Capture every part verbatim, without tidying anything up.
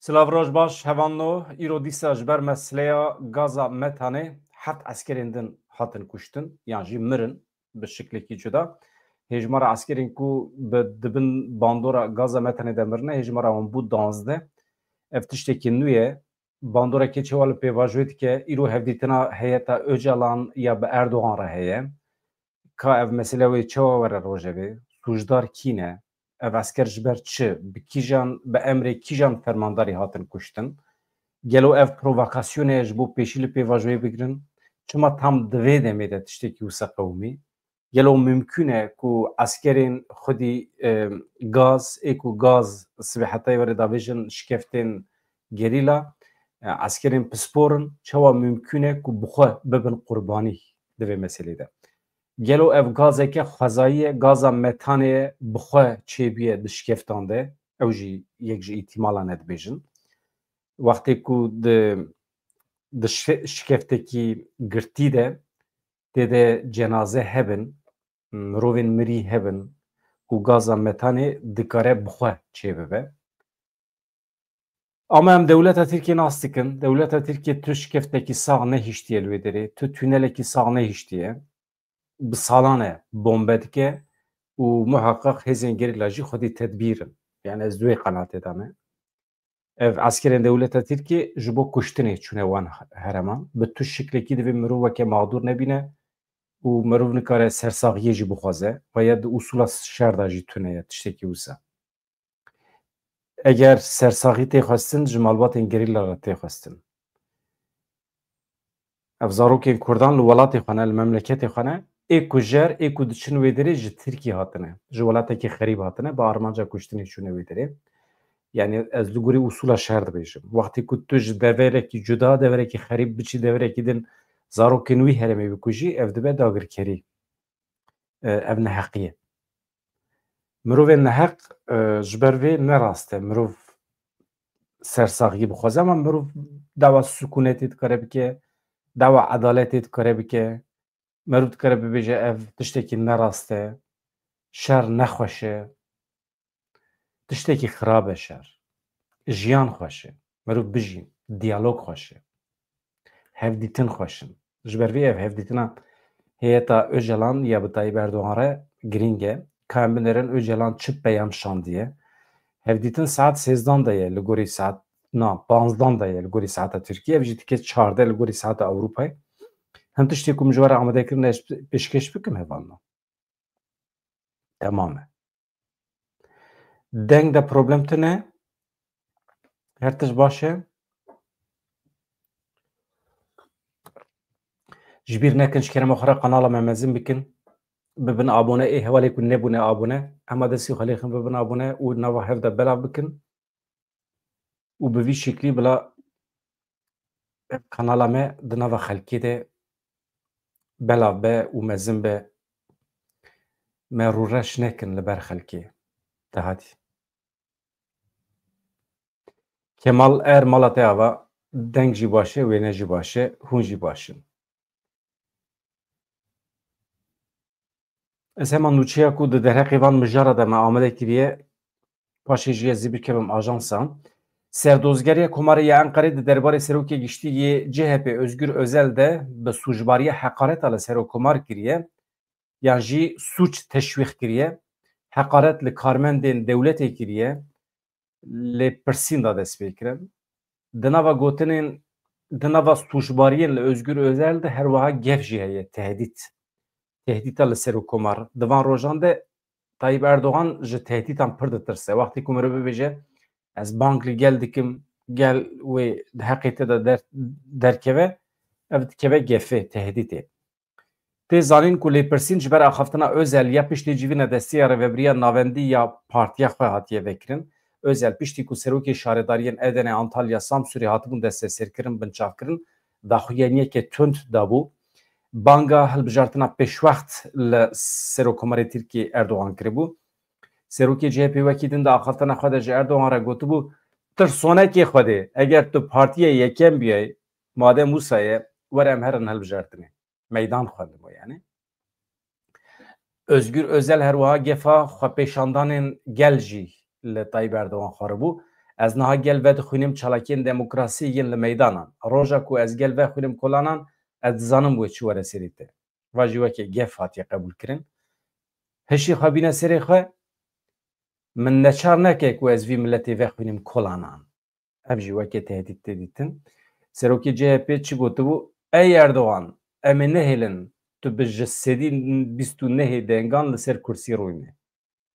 Silav roj baş, hevanno. Îro dîsa ji ber meseleya gaza methanê heft eskerên din hatin kuştin, yan jî mirin bi şiklekî cuda. Hêjmara eskerên ku bi dibin bandora gaza methanê de mirine, hêjmara wan bû danzdeh. Ev tiştekî nû ye. Bandoreke çawa li pêvajoyê dike? Îro hevdîtina heyeta Ocalan ya bi Erdogan re heye. Ka ev mesele wê çawa were rojevê? Sûcdar kî ne? Ev esker ji ber çi? Bi kîjan, bi emrê kîjan fermandarî hatin kuştin? Gelo ev provokasyone ye ji bo pêşî li pêvajoyê bigirin? Çima tam di vê demê de tiştekî wisa qewimî? Gelo mimkûn e ku eskerên xwedî, e, gaz, ê ku gaz sibê hetayê were davêjin şikeftên gerîla, e, eskerên pispor in, çawa mimkûn e ku bi xwe bibin qurbanî di vê meselê de? Gelo ev gazeke xwezayî ye, gaza methanê ye, bi xwe çêbûye di şikeftan de? Ew jî yek ji îhtîmalan e dibêjin. Wextê ku di, di şi-, şikeftekî girtî de tê de cenaze hebin, mirovên mirî hebin ku gaza methanê dikare bi xwe çêbibe. Ama em dewleta Tirkiyê nas dikin. Dewleta Tirkiyê tu şikeftekî sax nehiştiye li wê derê, tu tûnelekî sax nehiştiye. Bi salan e bombe dike û muheqeq hêzên gerîla jî xwedî tedbîr in. Yani ez di wê qenatê de me. Ev eskerên dewleta Tirkiyê ji bo kuştinê çûne wan hereman. Bi tu şiklekî divê mirov weke mexdûr nebîne û mirov nikare sersaxiyê jî bixwaze. Ve ya di usûla şer de jî tune ye tiştekî wisa. Eger sersaxî tê xwestin, ji malbatên gerîla re tê xwestin. Ev zarokên Kurdan li welatê xwe ne, li memleketê xwe ne, ê kujer, ê ku diçin wê derê ji Tirkiyê hatine. Ji welatekî xerîb hatine, bi armanca kuştinê çûne wê derê. Yani ez li gorî usûla şer dibêjim. Wextê ku tu ji deverekî cuda, deverekî xerîb biçî deverekî din zarokên wî herêmê bikujî, ev dibe dagirkerî. E, ev neheqî ye. Mirovên neheq, e, ji ber vê ne rast e. Mirov sersaxiyê bixwaze, ama mirov dawa sikûnetê dikare bike, dawa edaletê dikare bike. Mirov dikare bibêje ev tiştekî ne rast e, şer ne xweş e. Tiştekî xirab e şer. Jiyan xweş e. Mirov bijîn. Diyalog xweş e. Hevdîtin xweş in. Ji ber vê ev hevdîtina heyeta Ocalan ya bi Tayyip Erdogan re girîng e. Ka em binêrin Ocalan çi peyam şandiye. Hevdîtin saet sêzdan de ye li gorî saet, na, panzdan de ye li gorî saeta Tirkiyê. Ev jî dike çardeh li gorî saeta Ewropayê. Hin tiştê ku min ji we re amade kirin ez pêşkêş bikim hevalno. Temam e. Deng de problem tune. Her tişt baş e. Ji bîr nekin, ji kerema xwe re kanala me mezin bikin. Bibin abone. Ê hevalê ku nebûne abone, hema destî xwe lêxin bibin abone û nava hev de belav bikin. Û bi vî şeklî bila kanala me di nava xelkê de belav be û mezin be. Me rûreş nekin li ber xelkê. Te hatî. Kemal Er, mala te ava, deng jî baş e, wêne jî baş e, hûn jî baş in. Ez hema nûçeya ku di derheqê van mijara de me amade kiriye, paşê jî ez ê bikevim ajansan. Serdozgeriya Komarê ya Enqerê di derbarê Serokê Giştî yê C H P Özgür Özel de bi sûcbariya heqareta li ser Komar kiriye, yan jî sûc teşwîq kiriye, heqaret li karmendên dewletê kiriye, lêpirsîn da dest pê kirin. Di nava gotinên, di nava sûcbariyên li Özgür Özel de her wiha gef jî heye, tehdît. Tehdîta li ser û Komar. Di van rojan de Tayyip Erdogan ji tehdîtan pir ditirse. Wextê ku mirov bibêje, ez bang li gel dikim, gel wê di heqê te de der-, derkeve, ev dikeve gefê, tehdîtê. Tê zanîn ku lêpirsîn ji ber axaftina Özel ya piştî civîna destê ya Rêvebiriya Navendî ya partiya xwe hatiye vekirin. Özel piştî ku serokê şaredariyên Edenê, Antalya, Samsûrê hatibûn desteserkirin, binçavkirin, daxuyaniyeke tund dabû. Banga hilbijartina pêşwext li Serokkomarê Tirkiyê Erdogan kiribû. Serokê C H P wekî din di axaftina xwe de ji Erdogan re gotibû, tirsonekê Xwedê, eger tu partiya yekem biyayî, madem wisa ye, were em herin hilbijartinê. Meydan xwendibû yani. Özgür Özel her wiha gefa xwepêşandanên gel jî li Tayyip Erdogan xwaribû. Ez niha gel vedixwînim çalakiyên demokrasî yên li meydanan. Roja ku ez gel vexwînim kolanan, ez dizanim wê çi were serî te. Va jî weke gef hatiye qebûlkirin. Hişî xwe bîne serê xwe, min neçar neke ku ez vî miletê vexwînim kolanan. Ev jî weke tehdîd tê dîtin. Serokê C H P çi gotibû? Ey Erdogan, em ê nehêlin tu bi ji sedî bîst û nehê dengan li ser kursî rûyne.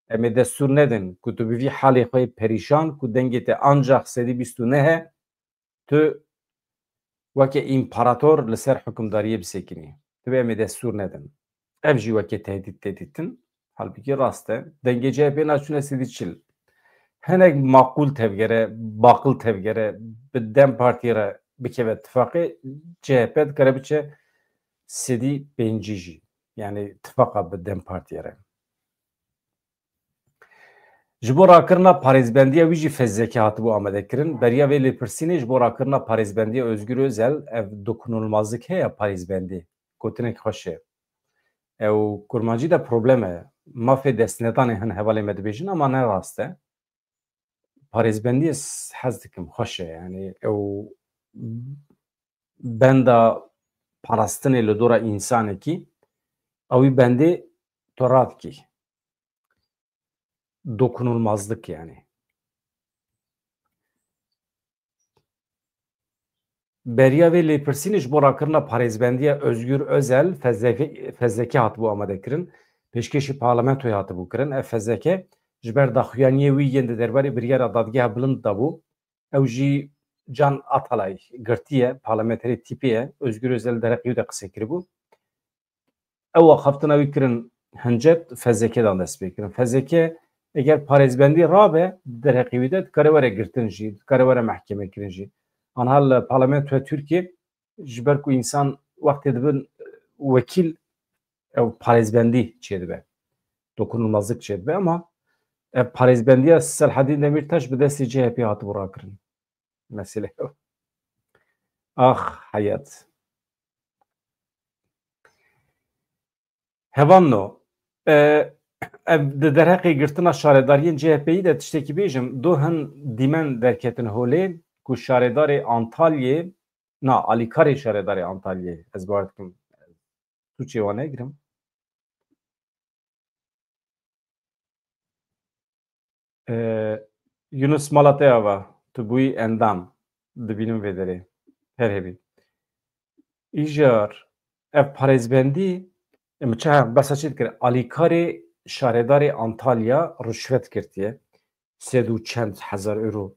Em ê destûr nedin ku tu bi vî halê xwe yê perîşan ku dengê te ancax sedî bîst û neh e, tu weke împarator li ser hukimdariyê bisekinî. Tu bê em ê destûr nedin. Ev jî weke tehdîd tê dîtin. Halbikî rast e. Dengê C H P naçûne sedî çil. Hinek maqûl tevgere, baqil tevgere, bi DEM Partiyê re bikeve tifaqê, C H P dikare biçe sedî pêncî jî. Yani tifaqa bi DEM Partiyê re. Ji bo rakirina parêzbendiya wî jî fezleke hatibû amadekirin. Beriya vê lêpirsînê ji bo rakirina parêzbendiya Özgür Özel, ev dokunulmazlık heye parêzbendî. Gotinek xweş e. Ew kurmancî de problem e. Mafê destnedanê hin hevalê me dibêjin ama ne rast e. Parêzbendî ez hez dikim, xweş e. Yani ew benda parastinê li dora însanekî, ew wî bendê tu radikî. Dokunulmazlık yani. Beriya vê lêpirsînê ji bo rakirina parêzbendiya Özgür Özel fezleke, fezleke hatibû amadekirin. Pêşkêşî parlamentoyê hatibû kirin. Ev fezleke ji ber daxuyaniyê wî yên di derbarê biryara Dadgeha Bilind de bû. Ew jî Can Atalay girtiye, parlamenterê tîpê ye. Özgür Özel derheqî wî de qise kiribû. Ew axaftina wî kirin hincet, fezleke dan dest pê kirin. Fezleke eger parêzbendî rabe derheqî wî de dikare were girtin jî, dikare were mehkeme kirin jî. Anha li parlamentoya Tirkiyê ji ber ku însan wextê dibin wekîl, ew parêzbendî çêdibe. Dokunulmazlık çêdibe ama ev parêzbendiya Selahaddin Demirtaş bi destê C H P hatibû rakirin. Mesele ew. Ax heyat. Hevanno, e, ev di derheqê girtina şaredariyên C H P'yî de tiştekî bêjim, do hin dîmen derketin holê ku şaredarê Antalyê, na, alîkarê şaredarê Antalyê, ez bawer dikim, tu çêwa negirim. Ee, Yunus, mala te ava, tu bûyî endam, dibînim vê derê. Her hebî. Îcar, ev parêzbendî, em çi behsa çi dikir? Alîkarê şaredarê Antalya ruşvet girtiye. Sed û çend hezar euro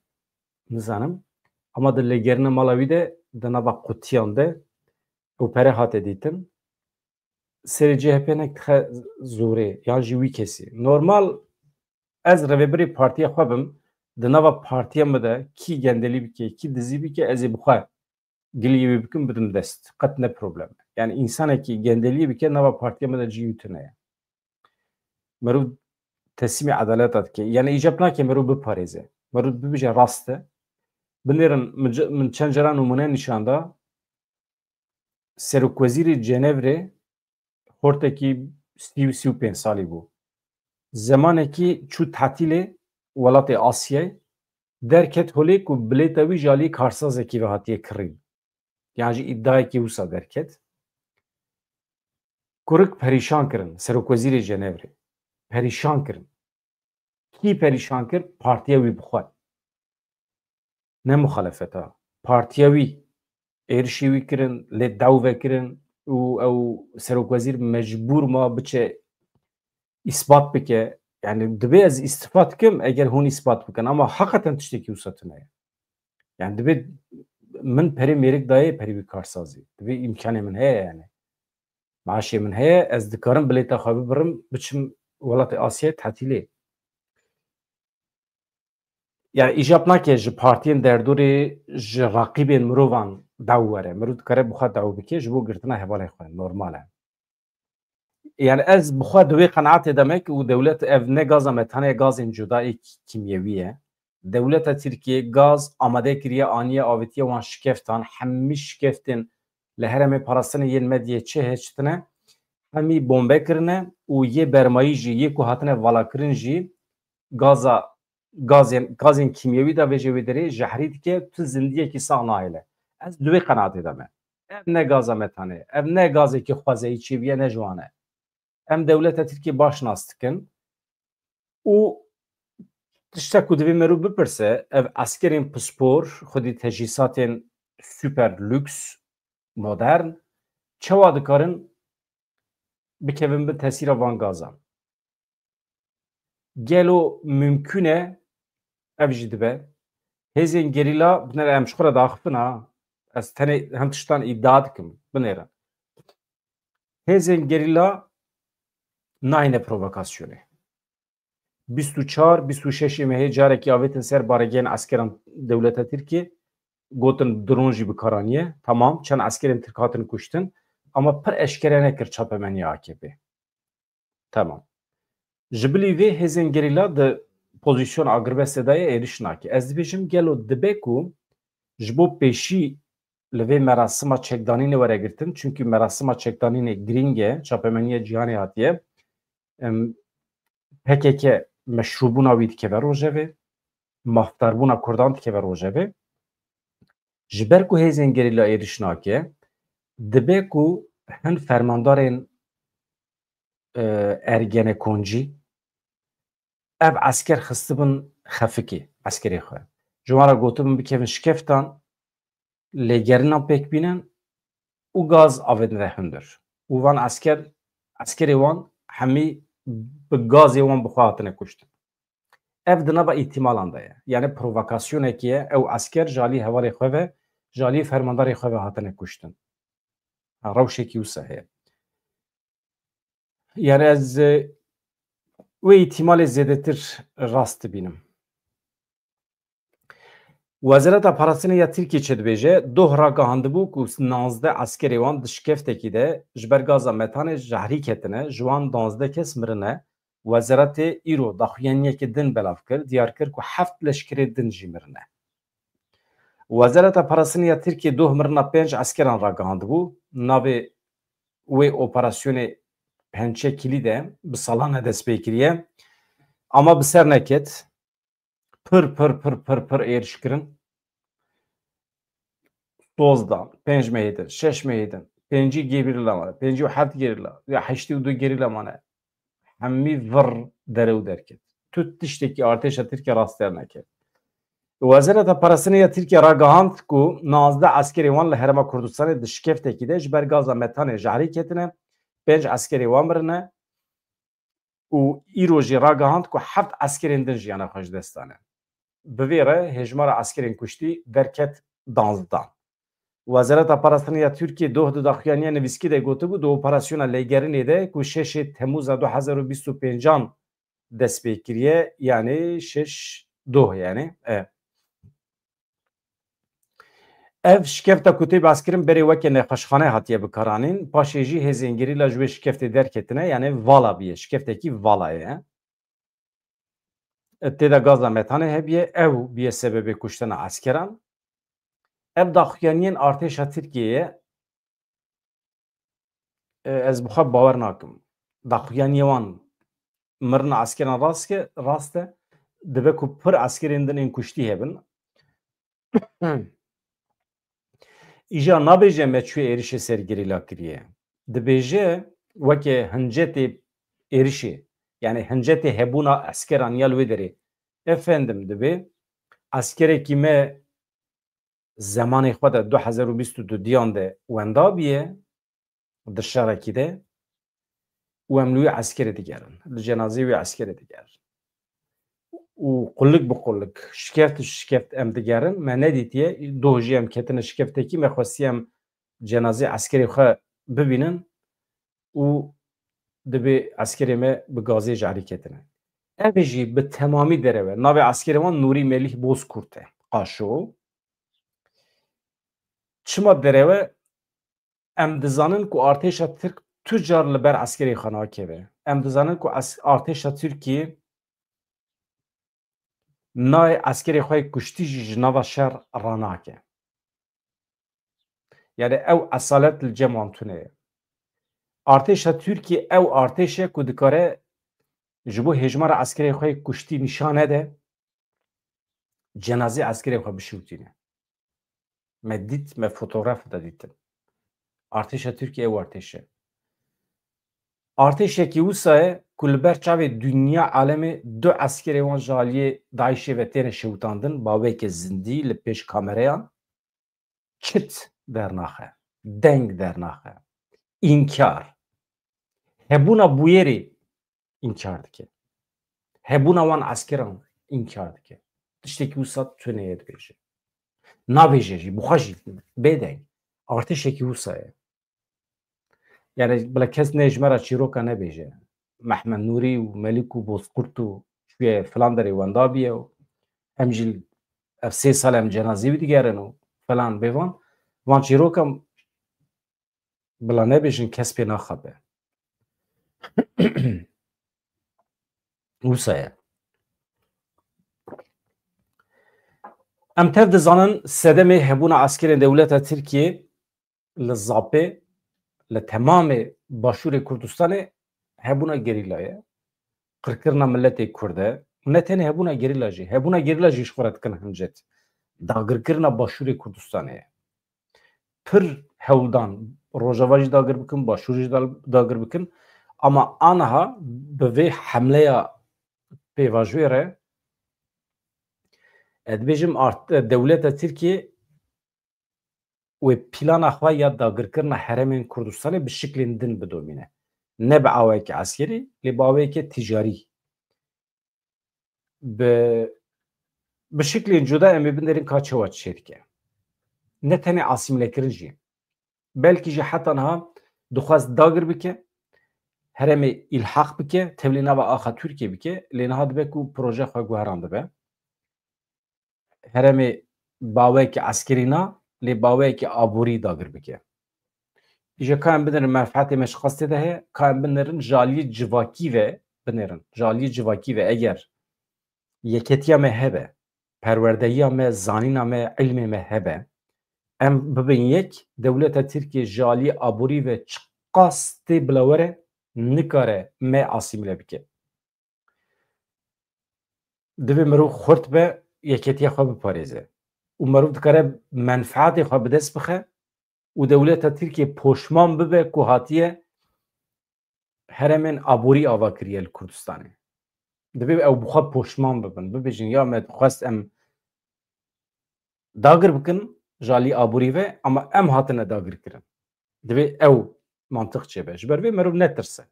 nizanim. Ama di lêgerina mala wî de, di nava qutiyan de, û pere hate dîtin. Serê C H P nek dixe zorê, yan jî wî kesî. Normal ez rêvebirê partiya xwe bim, di nava partiya min de kî gendelî bike, kî dizî bike, ez ê bi xwe giliyê wî bikim, bidim dest. Qet ne problem e. Yani însanekî gendeliyê bike, nava partiya min de cî wî tune ye. Meriv teslîmê edaleta dike. Yani îcab nake meriv biparêze. Meriv bibêje rast e. Binêrin, min ce-, min çend cara nimûne nîşan da. Serokwezîrê Cenevrê xortekî sî û sî û pênc salî bû. Zemanekî çû tatîlê welatê Asyayê, derket holê ku bilêta wî ji alî karsazekî ve hatiye kirîn. Yan jî îdiayekî wisa derket. Kurik perîşan kirin, serokwezîrê Cenevrê. Perîşan kirin. Kî perîşan kir? Partiya wî bi xwe. Ne muxalefeta. Partiya wî êrişî wî kirin, lê daw vekirin û ew serokwezîr mecbûr ma biçe îspat bike. Yani dibê ez îstifa dikim eger hûn îspat bikin. Ama heqeten tiştekî wisa tune ye. Yani dibê min perê mêrik dayê perê wî karsazî. Dibê îmkanê min heye yani. Maaşê min heye, ez dikarim bilêta xwe bibirim, biçim welatê Asyayê tatîlê. Yani îcab nake ji partiyên derdorê, ji raqîbên mirovan daw were. Mirov dikare bi xwe daw bike ji bo girtina hevalê xwe. Normal e. Yani ez bi xwe di wê qenaetê de me ku dewlet ev ne gaza metane ye, gazên cuda ê kîmyewî ye. Dewleta Tirkiyê gaz amade kiriye, aniye, avêtiye wan şikeftan. Hemî şikeftên li herêmê parastinê yên Medyê çi hiştine, hemî bombe kirine û yê bermayî jî, yê ku hatine valakirin jî gaza gazên, gazên kîmyewî davêje wê derê, jehrî dike, tu zindiyekî sax nahêle. Ez di wê qenaatê de me. Ev ne gaza metane ye. Ev ne gazekî xwezeyî çêbûye, ne ji wan e. Em dewleta Tirkiyê baş nas dikin û tiştek ku divê merû bipirse, ev eskerên pispor, xwedî tecîsatên super lüks, modern, çawa dikarin bikevin bin tesîra van gazan? Gelo mimkûn e? Ev jî dibe. Hêzên gerîla, binêre em ji xwe re diaxifin ha. Ez tenê hin tiştan îdia dikim. Binêre. Hêzên gerîla nayne provokasyonê. Bîst û çar, bîst û şeş mehê carekî avêtin ser baregehên eskeran dewleta Tirkiyê. Gotin dron jî bi kar aniye. Tamam, çend eskerên Tirk hatin kuştin. Ama pir eşkere nekir çapemeniya A K P. Tamam. Ji bilî vê hêzên gerîla di pozîsyon agirbestê de ye, êrîş nake. Ez dibêjim gelo dibe ku ji bo pêşî li vê merasima çekdanînê were girtin, çunkî merasima çekdanînê girîng e, çapemeniya cîhanê hatiye. Em, P K K meşrûbûna wî dikeve rojevê, mafdarbûna Kurdan dikeve rojevê. Ji ber ku hêzên gerîla êrîş nake, dibe ku hin fermandarên, e, Ergenekoncî ev esker xistibin xefikê, eskerê xwe. Ji wan re gotibin bikevin şikeftan, lêgerinan pêk bînin û gaz avêtin ve hundir. Û van esker, eskerê wan hemî bi gazê wan bi xwe hatine kuştin. Ev di nava îhtimalan de ye. Yani provokasyonekî ye. Ew esker ji alî hevalê xwe ve, ji alî fermandarê xwe ve hatine kuştin. Ha, rewşekî wisa heye. Yani ez, e, wê îhtimalê zêdetir rast dibînim. Wezareta Parastinê ya Tirkiyê çi dibêje? Doh ragihandibû ku navzdeh eskerê wan di şikeftekî de ji ber gaza metanê jehrî ketine, ji wan duwazdeh kes mirine. Wezaretê îro daxuyaniyeke din belav kir, diyar kir ku heft leşkerê din jî mirine. Wezareta Parastinê ya Tirkiyê doh mirina pênc eskeran ragihandibû. Navê wê operasyonê Pençe Kilî de bi salan e dest pê kiriye. Ama bi ser neket. Pir, pir, pir, pir, pir êriş kirin. Soz dan, pênc mehê din, şeş mehê din, pêncî gerîla mane, pêncî û heft gerîla, ya heştê û du gerîla mane. Hemî vir dere û derket. Tu tiştekî artêşa Tirkiye rast derneket. Wezareta Parastinê ya Tirkiye ragihand ku navzdeh eskerê wan li Herêma Kurdistanê di şikeftekî de ji ber gaza metanê jehrî ketine, pênc eskerê wan mirine û îro jî ragihand ku heft eskerên din jiyana xwe ji dest dane. Bi vê re hêjmara eskerên kuştî derket danzdan. Wezareta Parastinê ya Tirkiye doh di daxuyaniya nivîskî de gotibû, di operasyona lêgerinê de ku şeşê Temûza du hezar û bîst û pêncan dest pê kiriye, yanî şeş doh, yanî, e. Ev şikefta ku tê behskirin berê weke nexweşxane hatiye bikaranîn, paşê jî hêzên gerîla ji wê şikeftê derketine, yanî vala bûye, şikeftekî vala ye. Tê de gaza metanê hebûye, ew bûye sebebê kuştina eskeran. Ev daxuyaniyên artêşa Tirkiyeyê, e, ez bi xwe bawer nakim. Daxuyaniyê wan mirina eskeran rast ke, rast e. Dibe ku pir eskerên din ên kuştî hebin. Îja nabêje me çûye êrişê ser gerîla kiriye. Dibêje weke hincetê êrişê, yani hincetê hebûna eskeran ya li wê derê. Efendim, dibê eskerekî me zemanê xwe de du hezar û bîst û du diyan de wenda bûye, di şerekî de û em li wî eskerê digerin, li cenazeyê wî eskerê digerin. Û qulik bi qulik, şikeft bi şikeft em digerin, me nedîtiye, doh jî em ketine şikeftekî, me xwestiye em cenazeyê eskerê xwe bibînin û dibê eskerê me bi gazê jehrî ketine. Ev jî bi temamî derew e. Navê eskerê wan Nûrî Melîh Bozkurt e. Qaşo. Çima derew e? Em dizanin ku artêşa Tirk tu car li ber eskerê xwe nakeve. Em dizanin ku es-, artêşa Tirkiyê nayê eskerê xwe yê kuştî jî ji nava şer ranake. Yani ew esalet li cem wan tune ye. Artêşa Tirkiyê ew artêş e ku dikare ji bo hêjmara eskerê xwe yê kuştî nîşan nede, cenazê eskerê xwe bişûtîne. Me dît, me fotograf de dîtin. Artêşa Tirkiyê ew artêş e. Artêşekî wisa ye ku li ber çavê dinya alemê du eskerê wan ji aliyê DAIŞê ve têne şewitandin, baweyeke zindî li pêş kamereyan çit dernaxe, deng dernaxe, înkar. Hebûna bûyerê înkar dike. Hebûna wan eskeran înkar dike. Tiştekî wisa tune ye dibêje. Nabêje jî, bi xwe jî bêdeng. Artêşekî wisa ye. Yani bila kes ne ji me re çîroka nebêje. Mehmed Nûrî û Melîk û Bozkurt û çûye filan derê wenda bûye û em jî ev sê sal em cenazê wî digerin û filan bêvan. Van çîroka bila nebêjin kes pê naxape. Wisa ye. Em tev dizanin sedemê hebûna eskerên dewleta Tirkiyê li Zapê, li temamê başûrê Kurdistanê hebûna gerîla ye. Qirkirina miletê Kurd e. Ne tenê hebûna gerîla jî. Hebûna gerîla jî ji xwe re dikin hincet. Dagirkirina başûrê Kurdistanê ye. Pir hewldan Rojava jî dagir bikin, Başûr jî dal-, dagir bikin. Ama aniha bi vê hemleya pêvajoyê re ez dibêjim art-, dewleta Tirkiyê wê plana xwe ya dagirkirina herêmên Kurdistanê bi şiklên din bidomîne. Ne bi awayekî eskerî, lê bi awayekê ticarî. Bi, bi şiklên cuda em ê binêrin ka çawa çêdike. Ne tenê asîmîlekirin jî. Belkî jî heta niha dixwest dagir bike, herêmê îlhaq bike, tevlî nava axa Tirkiyê bike, lê niha dibe ku proje xwe guherandibe. Herêmê baweyekî eskerî na, lê baweyekî aborî dagir bike. Îja ka em binêrin menfeetê me ji qastê de heye, ka em binêrin ji aliyê civakî ve binêrin. Ji aliyê civakî ve eger yeketiya me hebe, perwerdehiya me, zanîna me, ilmê me hebe, em bibin yek, dewleta Tirkiyê ji aliyê aborî ve çiqas tê bila were, nikare me asîmîle bike. Divê mirov xurt be, yeketiya xwe biparêze. Û mirov dikare menfeetê xwe bi dest bixe û dewleta Tirkiyê poşman bibe ku hatiye herêmên aborî ava kiriye li Kurdistanê. Divê ew bi xwe poşman bibin, bibêjin, ya me dixwest em dagir bikin ji alî aborî ve, ama em hatine dagirkirin. Divê ew mantiq çêbe. Ji ber vê mirov netirse.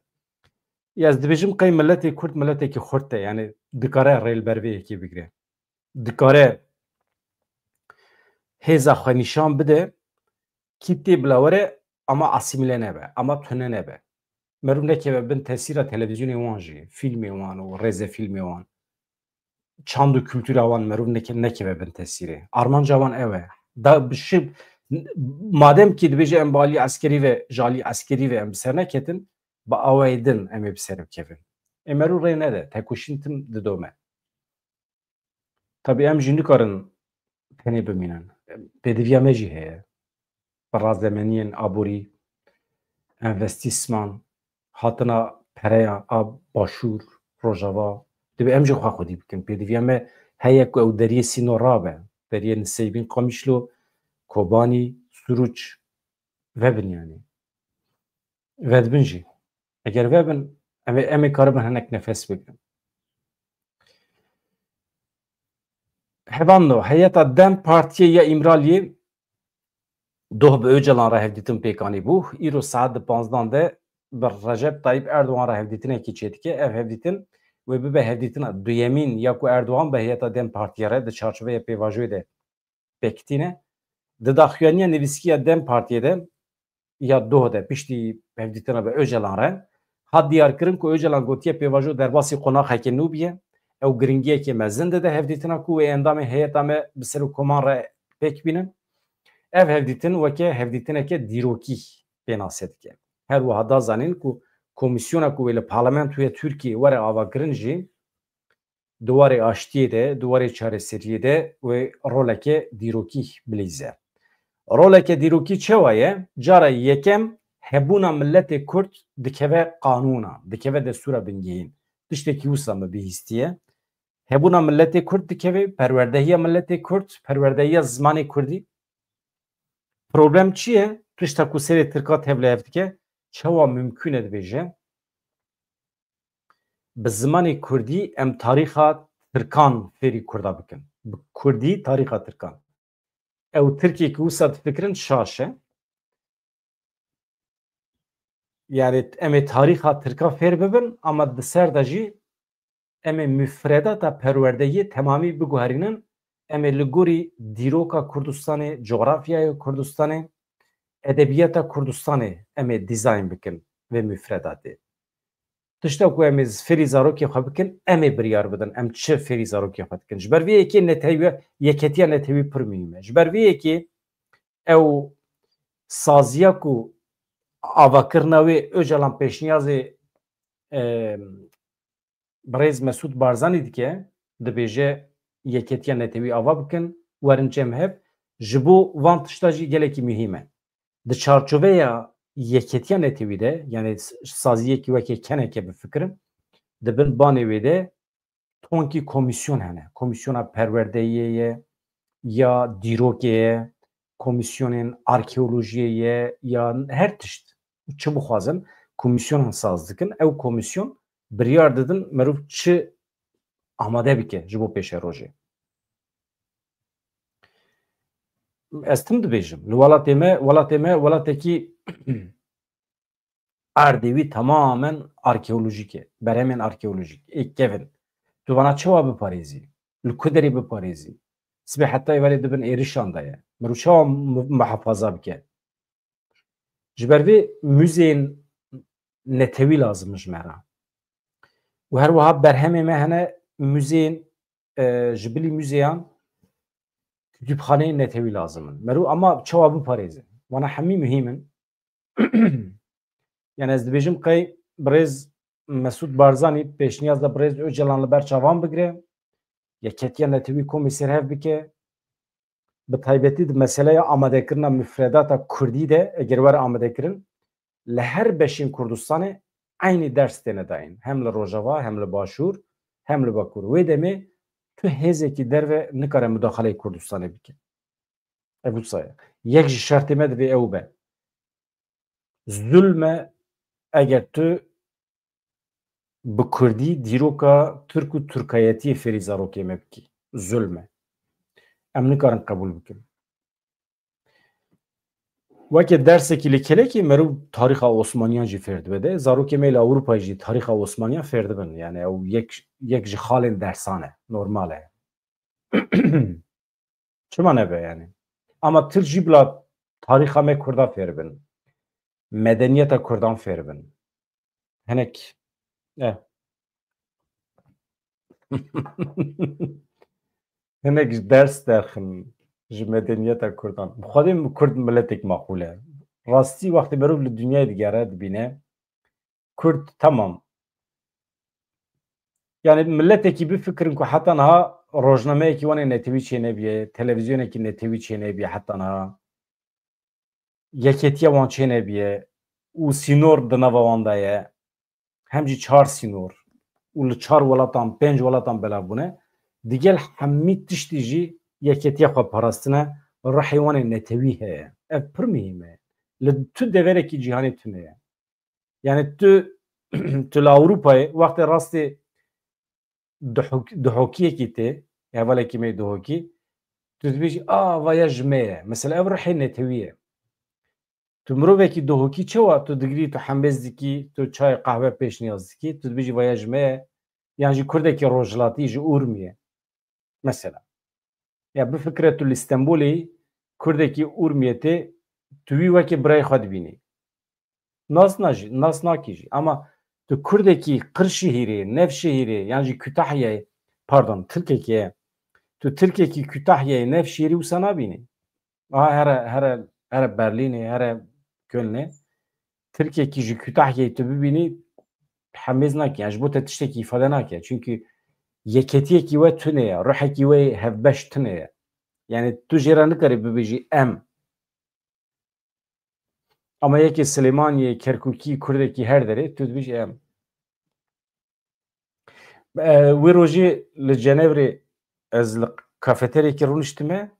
Ya ez dibêjim qey miletê Kurd miletekî xurt e, yani dikare rê li ber vê yekê bigire. Dikare hêza xwe nîşan bide, kî tê bila were, ama asîmîle nebe, ama tune nebe. Meriv nekeve bin tesîra televîzyonê wan jî, fîlmê wan û rêzefîlmê wan. Çand û kultura wan meriv neke-, nekeve bin tesîrê. Armanca wan ew e. Da bi şi-, madem kî dibêje em bi alî eskerî ve, ji alî eskerî ve em bi ser neketin, bi awayê din em ê bi ser bikevin. Ê meriv rê nede, tekoşîn tim didome. Tabî em jî nikarin tenê bimînin. Pêdiviya me jî heye. Bi razemeniyên aborî, envestîsman, hatina pereya a Başûr, Rojava, divê em jî xwe xwedî bikin. Pêdiviya me heye ku ew deriyê sînor rabe. Deriyê Niseyvîn, Qamişlo, Kobanî, Suruç vebin yanî. Vedibin jî. Eger vebin, em ê, em ê karibin hinek nefes bigirin. Hevando, heyeta DEM Partiyê ya Îmraliyê doh bi Ocalan re hevdîtin pêk anîbû. Îro saet di panzdan de bi Recep Tayyip Erdogan re hevdîtinekî çêdike. Ev hevdîtin wê bibe hevdîtina duyemîn ya ku Erdogan bi heyeta DEM Partiyê re di çarçoveya pêvajoyê de pêk tîne. Di daxuyaniya nivîskî ya DEM Partiyê de ya doh de piştî hevdîtina bi Ocalan re hat diyarkirin ku Ocalan gotiye pêvajo derbasî qonaxeke nû bûye. Ew giringiyeke mezin dide hevdîtina ku wê endamên heyeta me bi serokkoman re pêk bînin. Ev hevdîtin weke hevdîtineke dîrokî pênase dike. Her wiha da zanîn ku komîsyona ku wê li parlamentoya Tirkiyê were avakirin jî di warê aştiyê de, di warê çareseriyê de wê roleke dîrokî bilîze. Roleke dîrokî çawa ye? Cara yekem hebûna miletê Kurd dikeve qanûna, dikeve destûra bingehîn. Tiştekî wisa me bihîstiye. Hebûna miletê Kurd dikeve, perwerdehiya miletê Kurd, perwerdehiya zimanê Kurdî. Problem çi ye? Tişta ku serê Tirka tevlihev dike, çawa mimkûn e dibêje, bi zimanê Kurdî em tarîxa Tirkan fêrî Kurda bikin. Bi Kurdî tarîxa Tirkan. Ew Tirkê ku wisa difikirin şaş e. Yani em ê tarîxa Tirka fêr bibin, ama di ser de jî em ê mufredata perwerdeyê temamî biguherînin. Em ê li gorî dîroka Kurdistanê, cografyaya Kurdistanê, edebiyata Kurdistanê em ê dîzayn bikin vê mufredatê. Tişta ku em ê fêrî zarokê xwe bikin, em ê biryar bidin, em çi fêrî zarokê xwe dikin. Ji ber vê yekê netewî, yeketiya netewî pir muhîm e. Ji ber vê yekê ew saziya ku avakirina wê Ocalan pêşniyazê, e, birêz Mesûd Barzanî dike, dibêje yeketiya netewî ava bikin, werin cem hev. Ji bo van tişta jî gelekî muhîm e. Di çarçoveya yeketiya netewî de, yani s-, saziyekî weke keneke bifikirin, di bin banê wê de tonkî komîsyon hene. Komîsyona perwerdeyê ye, ya dîrokê ye, komîsyonên arkeolojiyê ye, ya her tişt. Çi bixwazin, komîsyonan saz dikin. Ew komîsyon biryar didin, merûv çi amade bike ji bo pêşerojê. Ez tim dibêjim, li welatê me, welatê me, welatekî erdê wî temamen arkeolojîk e, berhemên arkeolojîk ê kevin. Tu vana çawa biparêzî? Li ku derê biparêzî? Sibê heta êvarê dibin êrişan de ye. Mirov çawa mu-, muhafaza bike? Ji ber vê muzeyên netewî lazim in ji me re. Û her wiha berhemê me hene, muzeyên, e, ji bilî muzeyan, kutubxaneyên netewî lazim in. Merû ama çawa biparêzin? Wana hemî muhîm in. Yani ez dibêjim qey birêz Mesûd Barzanî pêşniyaz da birêz Ocalan li ber çavan bigire, yeketiya netewî komê serhev bike, bi taybetî di meseleya amadekirina mufredata kurdî de eger were amadekirin, li her beşên Kurdistanê eynî ders têne dayîn. Hem li Rojava, hem li Başûr, hem li Bakur. Wê demê tu hêzekî derve nikare mudaxaleyê Kurdistanê bike. Ev wisa ye. Yek ji şertê me divê ew be. Zulm e eger tu bi kurdî dîroka Tirk û Tirkayetiyê fêrî zarokê me bikî. Zulm e. Em nikarin qebûl bikin. Weke dersekî li kelekê merû tarîxa Osmaniyan jî fêr dibe de, zarokê me li Ewropayê jî tarîxa Osmaniyan fêr dibin. Yani ew yek, yek ji xalên dersan e. Normal e. Çima nebe yani? Ama Tirk jî bila tarîxa me Kurda fêr bin. Medeniyeta Kurdan fêr bin. Hinek, eh. Hinek ji ders derxin ji medeniyeta Kurdan. Bi Xwedê Kurd miletek maqûl e. Rastî wextê merov li dinyayê digere dibîne. Kurd, tamam. Yani miletekî bifikirin ku heta niha rojnameyekî wan ê netewî çênebiye, televizyonekî netewî çênebiye heta niha. Yeketiya wan çênebiye û sînor di nava wan de ye. Hem jî çar sînor û li çar welatan, pênc welatan belav bûne. Digel hemî tiştî jî yeketiya xwe parastine, ruhê wan ê netewî heye. Ev pir muhîm e. Li tu deverekî cîhanê tune ye. Yani tu, tu li Ewropayê wextê rastê duhok-, duhokiyekî tê, hevalekî me duhokî, tu dibêjî, "A, va ya ji me ye." Mesela ev ruhê netewî ye. Tu mirovekî duhokî çawa tu digirî, tu hembêz dikî, tu çay qehwe pêşniyaz dikî, tu dibêjî, "Va ya ji me ye." Yan jî kurdekî rojhilatî ji Urmiyê. Mesela. Ya bifikire tu li Stenbolê kurdekî Urmiyê tê, tu wî wekî birayê xwe dibînî. Nas najî, nas nakî jî. Ama tu kurdekî Qirşihîrê, Nevşehîrê, yan jî Kütahyayê, pardon, Tirkekê ye. Tu Tirkekî Kütahyayê, Nevşehîrê wisa nabînî. Aha, here, here, here Berlînê, here Kölnê. Tirkekî ji Kütahyayê tu bibînî, hemêz nake. Yani ji bo te tiştekî îfade nake. Çünkü yeketiyekî we tune ye, ruhekî we hevbeş tune ye. Yani tu jê re nikarî bibêjî em. Ama yekê Silêmaniyê, Kerkûkî, kurdekî her derê, tu dibêjî em. E, wê rojê li Cenevrê ez li kafeteryekê rûniştime.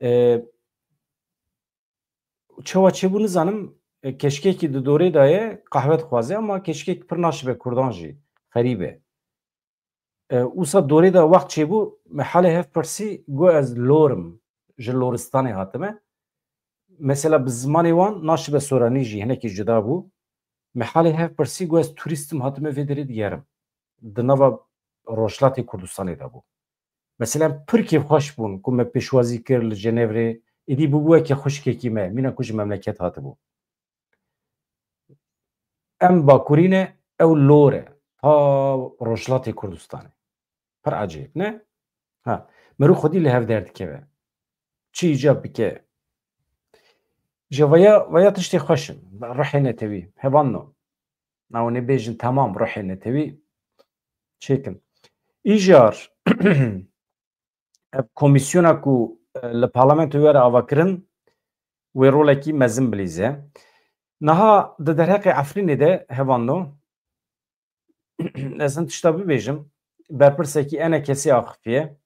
E, çawa çêbû nizanim, e, keçikekî di dorê de ye, qehwe dixwaze, ama keçikekî pir naşibe kurdan jî, xerîb e. E, wisa dorê de wext çêbû, me halê hev pirsî, got ez lor im, ji Loristanê hatime. Mesela bi zimanê wan naşibe soranî jî hinekî cuda bû. Me halê hev pirsî, got ez turîst im, hatime vê derê digerim. Di nava Rojhilatê Kurdistanê de bû. Mesela pir kêfxweş bûn ku me pêşwazî kir li Cenevrê, êdî bûbû weke xwişkekî me, mîna ku ji memleket hatibû. Em Bakurî ne, ew lor e, ta Rojhilatê Kurdistanê. Pir ecêb, ne? Ha, mirov xwedî li hev derdikeve. Çi îcab bike? Ji vaya, vaya tiştê xweş in. Ruhê netewî, hevalno. Ew ê bêjin temam, ruhê netewî çêkin. Îcar, ev komîsyona ku, e, li parlamentoyê were avakirin, wê rolekî mezin bilîze. Niha di derheqê Efrînê de, hevalno, ez hin tişta bibêjim, berpirsekî E N K S'ê axifiye.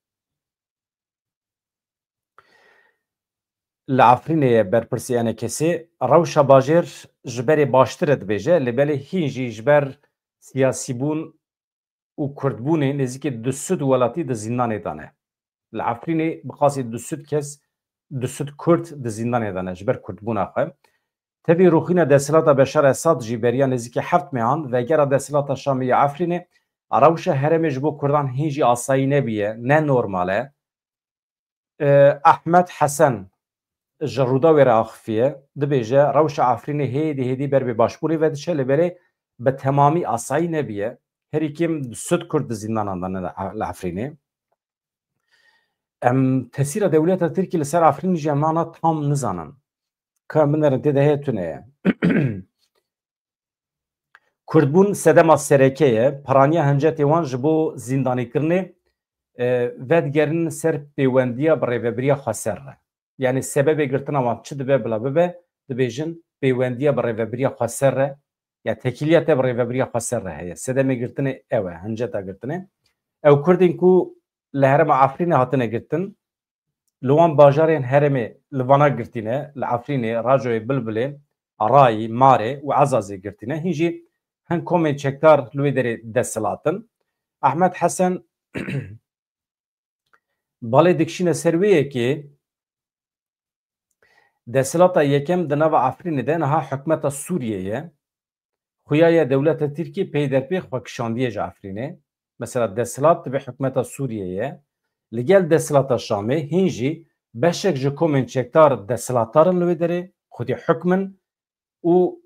Li Efrînê ye berpirsî E N K S'ê. Rewşa bajêr ji berê baştir e dibêje, lê belê hîn jî ji ber siyasîbûn û kurdbûnê nêzîkî du sed welatî di zîndanê de ne. Li Efrînê bi qasî du sed kes, du sed kurd di zîndanê de ne ji ber kurdbûna xwe. Tevî rûxîna desthilata Beşar Esad jî beriya nêzîkî heft mehan vegera desthilata Şamê ya Efrînê, rewşa herêmê ji bo kurdan hîn jî asayî nebûye, ne normal e. E, Ahmet Hesen ji Rûdawê re axifiye, dibêje, rewşa Efrînê hêdî hêdî ber bi başbûrê ve diçe, lê belê bi temamî asayî nebûye. Herî kêm du sed kurd di zîndanan de ne li Efrînê. Em tesîra dewleta Tirkî li ser Efrînê jî em ana tam nizanin. Ka em binerin tê de heye tune ye. Kurdbûn sedema sereke ye. Piraniya hincetê wan ji bo zîndanîkirinê, e, vedigerin ser pêwendiya bi rêvebiriya xweser re. Yanî sebebê girtina wan çi dibe bila bibe, dibêjin pêwendiya bi rêvebiriya xweser re, ya tekîliya te bi rêvebiriya xweser re heye. Sedemê girtinê ew e, hinceta girtinê. Ew Kurdên ku li herêma Efrînê hatine girtin, li wan bajarên herêmê li vana girtî ne, li Efrînê, Racoyê, Bilbilê, Arayî, Marê û Ezazê girtî ne. Hîn jî hin komên çekdar li wê derê desthilat in. Ehmed Hesen balê dikişîne ser wê yekê, desthilata yekem di nava Efrînê de niha hikûmeta Sûriyê ye. Xuya ye dewleta Tirkî peyderpê xwe kişandiye ji Efrînê. Mesela desthilat dibe hikûmeta Sûriyê ye. Li gel desthilata Şamê hîn jî beşek ji komên çekdar desthilatdar in li wê derê, xwedî hukm in û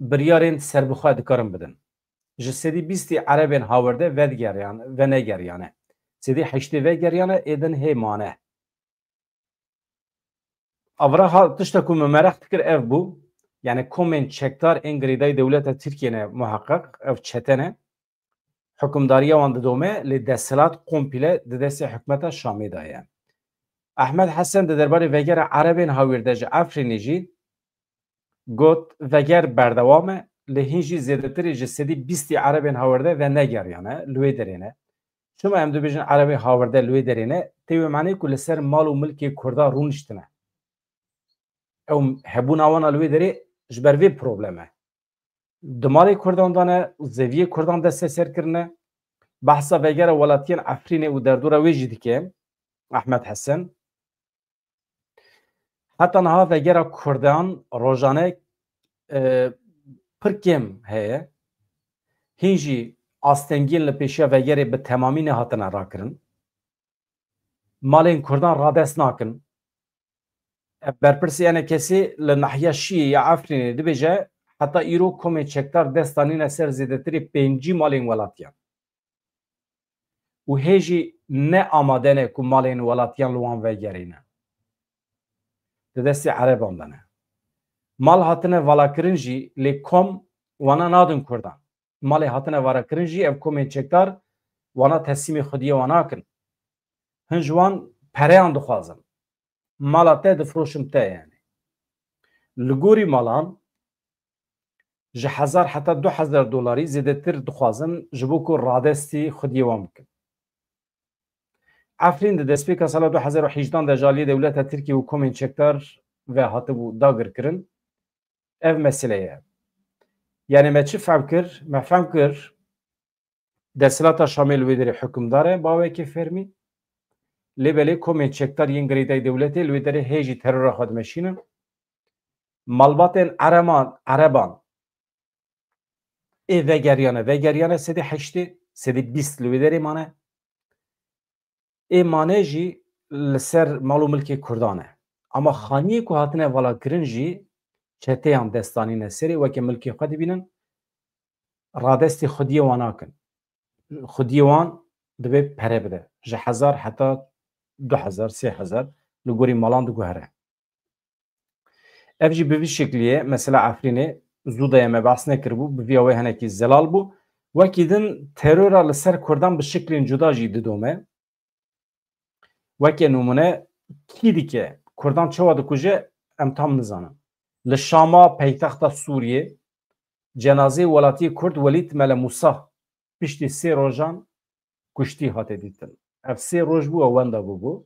biryarên serbixwe dikarin bidin. Ji sedî bîstî erebên hawirde vedigeriyane, venegeriyane. Sedî heştê vegeriyane, ê din hê mane. Avra ha tişta ku min mereq dikir ev bû, yani komên çekdar ên girêdayî dewleta Tirkiyê ne muheqeq, ev çete ne. Hukimdariya wan didome, lê desthilat komple di destê hikûmeta Şamê de ye. Ehmed Hesen di derbarê vegera erebên hawîr de ji Efrînê jî got, veger berdewam e, lê hîn jî zêdetirî ji sedî bîstî erebên hawirde venegeriyane, li wê derê ne. Çima em dibêjin erebê hawirde li wê derê ne? Tê wê manê ku li ser mal û milkê Kurda rûniştine. Ew hebûna wan a li wê derê ji ber vê problem e. Di malê Kurdan de ne, zeviyê Kurdan desteser kirine. Behsa vegera welatiyên Efrînê û derdora wê jî dike Ehmed Hesen. Heta niha vegera Kurdan rojane, e, pir kêm heye. Hîn jî astengiyên li pêşiya vegerê bi temamî nehatine rakirin. Malên Kurdan radest nakin. Ev berpirsê E N K S'ê li nahiya Şiyê ya Efrînê dibêje, heta îro komên çekdar dest danîne ser zêdetirî pêncî malên welatiyan. Û hê jî ne amade ne ku malên welatiyan li wan vegerîne. Di destê ereban de ne. Mal hatine valakirin jî, lê kom wana nadin Kurdan. Malê hatine valakirin jî, ev komên çekdar wana teslîmê xwediyê wan nakin. Hin ji wan pereyan dixwazin. Mala te difroşim te yani. Li gorî malan ji hezar heta du hezar dolarî zêdetir dixwazin ji bo ku radestî xwediyê wan bikin. Efrîn di destpêka sala du hezar û hejdehan de ji aliyê dewleta Tirkiyê û komên çekdar ve hatibû dagirkirin. Ev mesele ye. Yani me çi fehm kir? Me fehm kir desthilata Şamê li wê derê hukimdar e, bawekê fermî. Lê belê komên çekdar yên girêdayî dewletê li wê derê hê jî terora xwe dimeşînin. Malbatên Ereman, Ereban ê vegeriyane, vegeriyane sedê heştê, sedê bîst li wê derê mane. Ê mane jî li ser mal û milkê Kurdan e. Ama xaniyê ku hatine valakirin jî çeteyan destanîne serê, weke milkê xwe dibînin, radestî xwediyê wan nakin. Xwediyê wan divê pere bide. Ji hezar heta du hezar, sê hezar li gorî malan diguhere. Ev jî bi vî şeklî ye. Mesela Efrînê zû de ye, me behs nekiribû, bi vîya wê hinekî zelal bû. Wekî din terora li ser Kurdan bi şeklên cuda jî didome. Weke nimûne kî dike, Kurdan çawa dikuje, em tam nizanin. Li Şama, paytexta Sûriyê, cenazeyê welatiyê Kurd Welîd Mele Mûsa piştî sê rojan kuştî hate dîtin. Ev sê roj bû, ew wenda bûbû.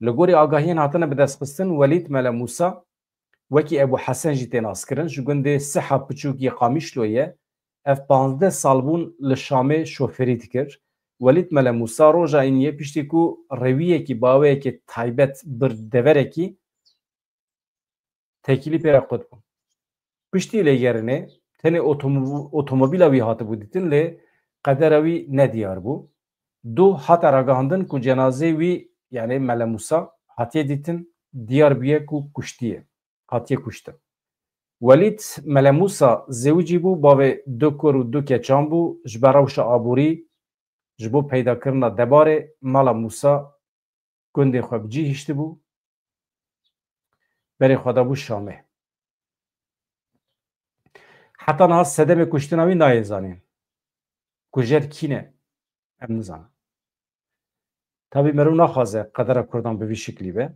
Li gorî agahiyên hatine bidestxistin, Welîd Mele Mûsa wekî Ebû Hesen jî tê naskirin, ji gundê Siha Piçûk yê Qamîşlo ye. Ev panzdeh sal bûn li Şamê şoferî dikir. Welîd Mele Mûsa roja îniyê piştî ku rewiyekî bi awayekî taybet bir deverekî, tekîlî pê re qut bû. Piştî lêgerînê tenê otomo-, otomobîla wî hatibû dîtin, lê qedera wî nediyar bû. Dû hate ragihandin ku cenazeyê wî, yanî Mele Mûsa, hatiye dîtin, diyar bûye ku kuştiye, hatiye kuştin. Welîd Mele Mûsa zewicî bû, bavê du kur û du keçan bû, ji ber rewşa aborî, ji bo peydakirina debarê mala Mûsa gundê xwe bi cî hiştibû, berê xwe dabû Şamê. Heta niha sedemê kuştina wî nayê zanîn. Kujer kî ne? Em nizanin. Tabî meriv naxwaze qedera Kurdan bi vî şiklî be.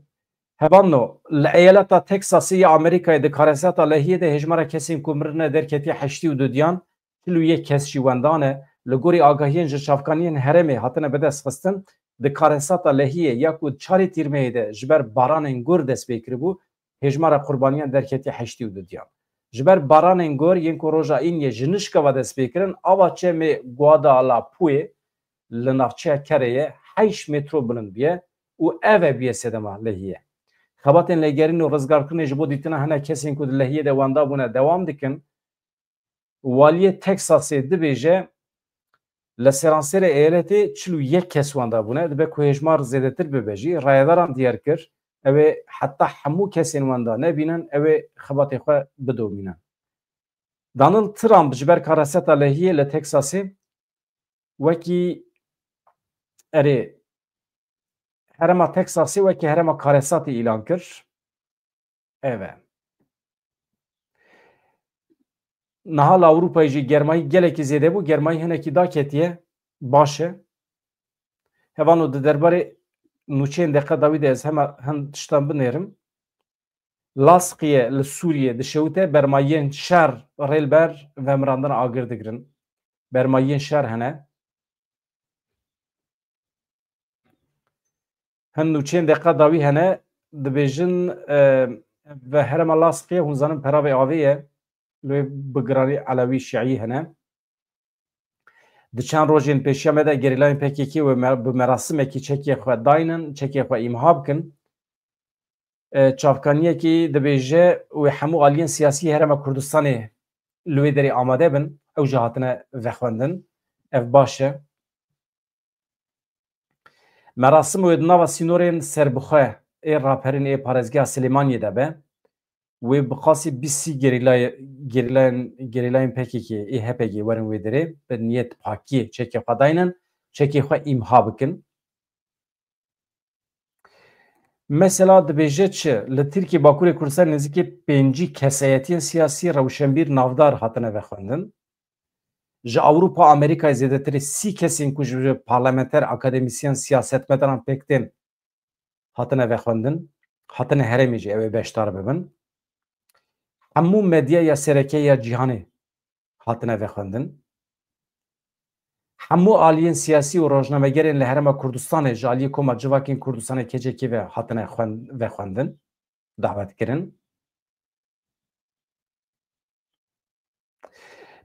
Hevalno, li eyaleta Texasê ya Amerîkayê di karesata Lehiyê de hêjmara kesên ku mirine derketiye heştê û dudiyan, çil û yek kes jî wendan e. Li gorî agahiyên ji çavkaniyên herêmê hatine bidestxistin, di karesata Lehiyê ya ku çarê Tîrmehê de ji ber baranên gor dest pê kiribû, hêjmara qurbaniyan derketiye heştê û dudiyan. Ji ber baranên gor yên ku roja Îniyê ji nişka ve dest pê kirin, ava çemê Guadalapuyê li navçeya Kerê ye, heşt metro bilind bûye û ev e bûye sedema Lehiyê. Xebatên lêgerîn û rizgarkirinê ji bo dîtina hinek kesên ku di Lehiyê de wenda bûne dewam dikin. Waliyê Texasê dibêje, li seranserê eyaletê çil û yek kes wenda bûne, dibe ku hêjmar zêdetir bibe jî. Rayedaran diyar kir, ew ê heta hemû kesên wenda nebînin, ew ê xebatê xwe bidomînin. Donald Trump ji ber kareseta Lehiyê li Texasê wekî, erê, herêma Texasê wekî herêma karesatê îlan kir. Ev e. Niha li Ewropayê jî germayî gelekî zêde bû, germayî hinekî daketiye, baş e. Hevano di derbarê nûçeyên deqa dawî de ez hema hin tiştan binêrim. Lasqiye li Sûriyê dişewite, bermayiyên şer rê li ber vemirandina agir digirin. Bermayiyên şer hene. Hin nûçeyên deqa dawî hene, dibêjin, e, ve herêma Lasqiye, hûn zanin peravê avê ye, lê bi giranî Elewî Şiî hene. Di çend rojên pêşiya me de gerîlayên P K K wê me-, bi merasimekî çekê xwe daynin, çekê xwe îmha bikin. E, çavkaniyekî dibêje wê hemû aliyên siyasî herêma Kurdistanê li wê derê amade bin, ew jî hatine vexwendin. Ev baş e. Merasim wê di nava sînorên serbixwe ê raperên ê parêzgeha Silêmaniyê de be. Wê bi qasî bîst gerîlay-, gerîlayên, gerîlayên P K K ê H P G werin wê derê, bi niyet pakiyê çekê xwe daynin, çekê xwe îmha bikin. Mesela dibêje çi? Li Tirkiye, Bakurê Kurdistan nêzîkî pêncî kesayetiyên siyasî, rewşenbîr, navdar hatine vexwendin. Ji Ewropa, Amerîkayê zêdetirî sî kesên ku ji parlamenter, akademîsyen, siyasetmedaran pêk tên hatine vexwendin. Hatine herêmê jî ew ê beşdar bibin. Hemû medyaya sereke ya cîhanê hatine vexwendin. Hemû aliyên siyasî û rojnamegerên li Herêma Kurdistanê ji aliyê Koma Civakên Kurdistanê, K C K, ve hatine xwen-, vexwendin, dawet kirin.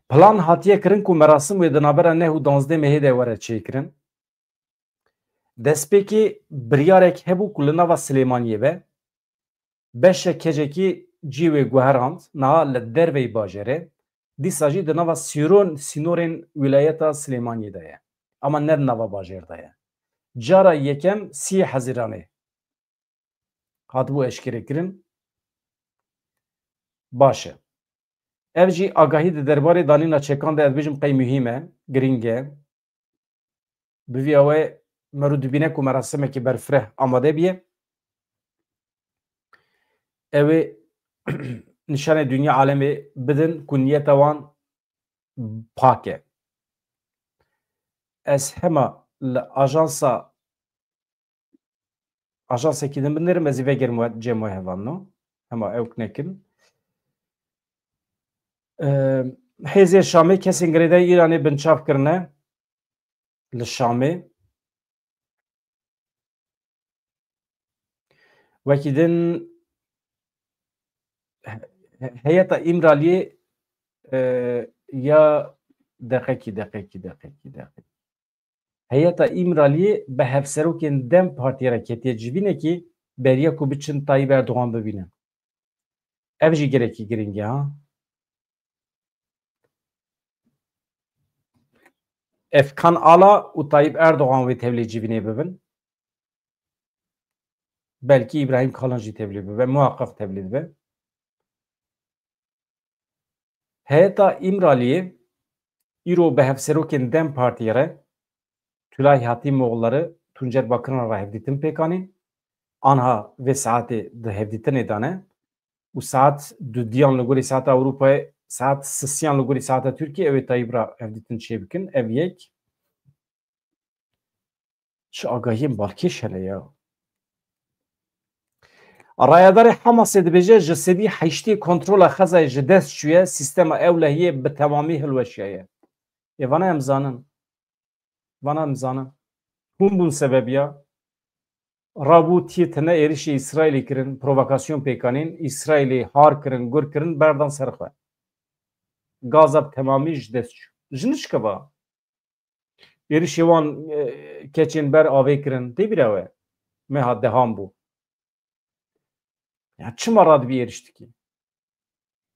Plan hatiye kirin ku merasim wê di navbera neh û duwazdeh mehê de were çêkirin. Destpêkê biryarek hebû ku li nava Silêmaniyê be. Beşek K C K cî wê guherand, niha li derveyî bajêrê, dîsa jî di nava sîron-, sînorên wîlayeta Silêmaniyê de ye. Ama ne di nava bajêr de ye. Cara yekem sî Hezîranê hatibû eşkerekirin. Baş e. Ev jî agahî di derbarê danîna çekan de, ez dibêjim qey muhîm e, girîng e. Bi vî awê mero dibîne ku merasimekî berfireh amade bîye. Ew ê nîşanê dinya alemê bidin ku niyeta wan pak e. Ez hema li ajansa, ajansekî din binêrim, ez ê vegerim we cem we hevalno. Hema ewk nekin. Eee, hêzên Şamê kesên girêdayî Îranê binçav kirine li Şamê. Wekî din he-, he-, heyeta Îmraliyê, e, ya deqekî, deqekî, deqekî, deqekî. Heyeta Îmraliyê bi hevserokên DEM Partiyê re ketiye civînekî beriya ku biçin Tayyip Erdogan bibînin. Ev jî gelekî girîng e, ha. Efkan Ala û Tayyip Erdogan wê tevlî civînê bibin. Belkî Îbrahîm Kalin jî tevlî bibe, muhaqqeq tevlî dibe. Heyeta Îmraliyê îro bi hevserokên DEM Partiyê re Tülay Hatimoğulları, Tuncer Bakiran re hevdîtin pêk anîn. Anha vê saetê di hevdîtinê de ne. Û saet dudiyan li gorî saeta Ewropayê, saet sisiyan li gorî saeta Tirkiyê, ew ê Tayyip re hevdîtin çêbikin. Ev yek. Çi agahiyên balkêş hene ya. Rayedarê Hamasê dibêje, ji sedî heştê kontrola Xezayê ji dest çûye, sîstema ewlehiyê bi temamî hilweşiyaye. Ê vana em zanin. Vana em zanin. Hûn bûn sebebiya. Rabû tiyê tine êrişê Îsraîlê kirin, provokasyon pêk anîn, Îsraîlê har kirin, gur kirin, berdan ser xwe. Gaza bi temamî ji dest çû. Ji nişkeva. Êrişê wan, e, keçên ber avê kirin. Tê bîra we? Meha dehan bû. Ya çima radibî êriş dikî?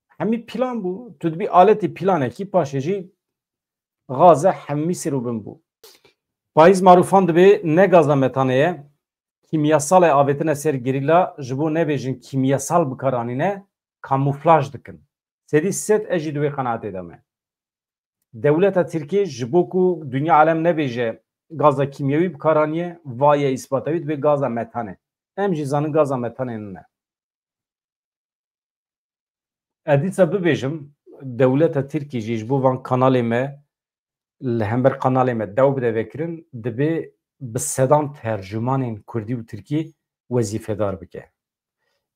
Hemî plan bû. Tu dibî aletê planekî, paşê jî Gaza hemî sêr û bin bû. Payîz Marûfan dibê ne gaza metane ye. Kîmyasal e avêtine ser gerîla, ji bo nebêjin kîmyasal bi kar anîne, kamûflaj dikin. Sedî sed ez jî di wê qenaetê de me. Dewleta Tirkiyê ji bo ku dinya alem nebêje gaza kîmyewî bi kar aniye, va ye îsbata wî dibê gaza metane. Em jî zanin gaza metane nine. Ez dîsa bibêjim, dewleta Tirkî jî ji bo van kanalê me, li hember kanalê me dew bide vekirin, dibê bi sedan tercûmanên kurdî û tirkî wezîfedar bike.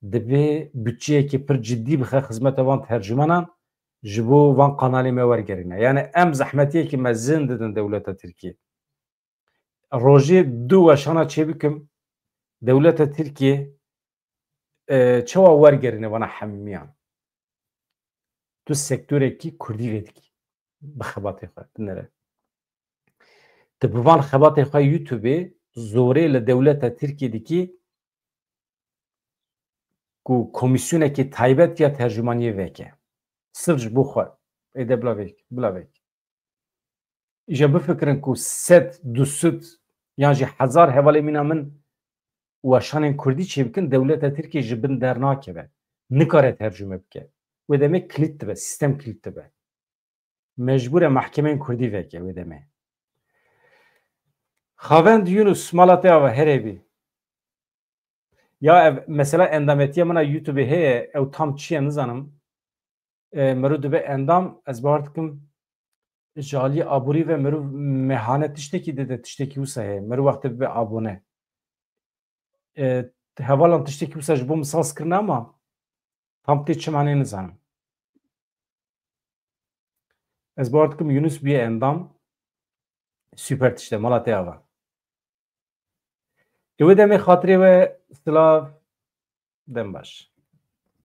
Dibê budçeyekê pir cidî bixe xizmeta van tercûmanan, ji bo van kanalê me wergerîne. Yani em zehmetiyekî mezin didin dewleta Tirkî. Rojê du weşana çêbikim, dewleta Tirkiyê, e, çawa wergerîne vana hemiyan? Tu sektorekî kurdî vê dikî. Bi xebatê xwe binere. Tu bi van xebatê xwe YouTubeê zorê li dewleta Tirkiyê dikî ku komîsyonekê taybet ya tercûmaniyê veke. Sirf ji bo xwe. Êde bila vek, bila vek. Îja bifikirin ku sed, du sed yan jî hezar hevalê mîna min weşanên kurdî çêbikin, dewleta Tirkiyê ji bin dernakeve. Nikare tercûme bike. Wê demê kilît dibe, sîstem kilît dibe. Mecbûr e mehkemeyên kurdî veke wê demê. Xavend Yunus, mala te ava herê bî. Ya ev mesela endametiya min a YouTube heye, ew tam çi ye nizanim. E, meriv dibe endam, ez bawer dikim ji alî aborî ve meriv mehane tiştekî dide, tiştekî wisa heye. Meriv wextê bibe abone. E, hevalan tiştekî wisa ji bo min saz kirine ama tam tê çi manê nizanim. Ez bawer dikim Yunus bûye endam. Super tişt e, mala te ava. Ê wê demê xatirê we silav, dem baş.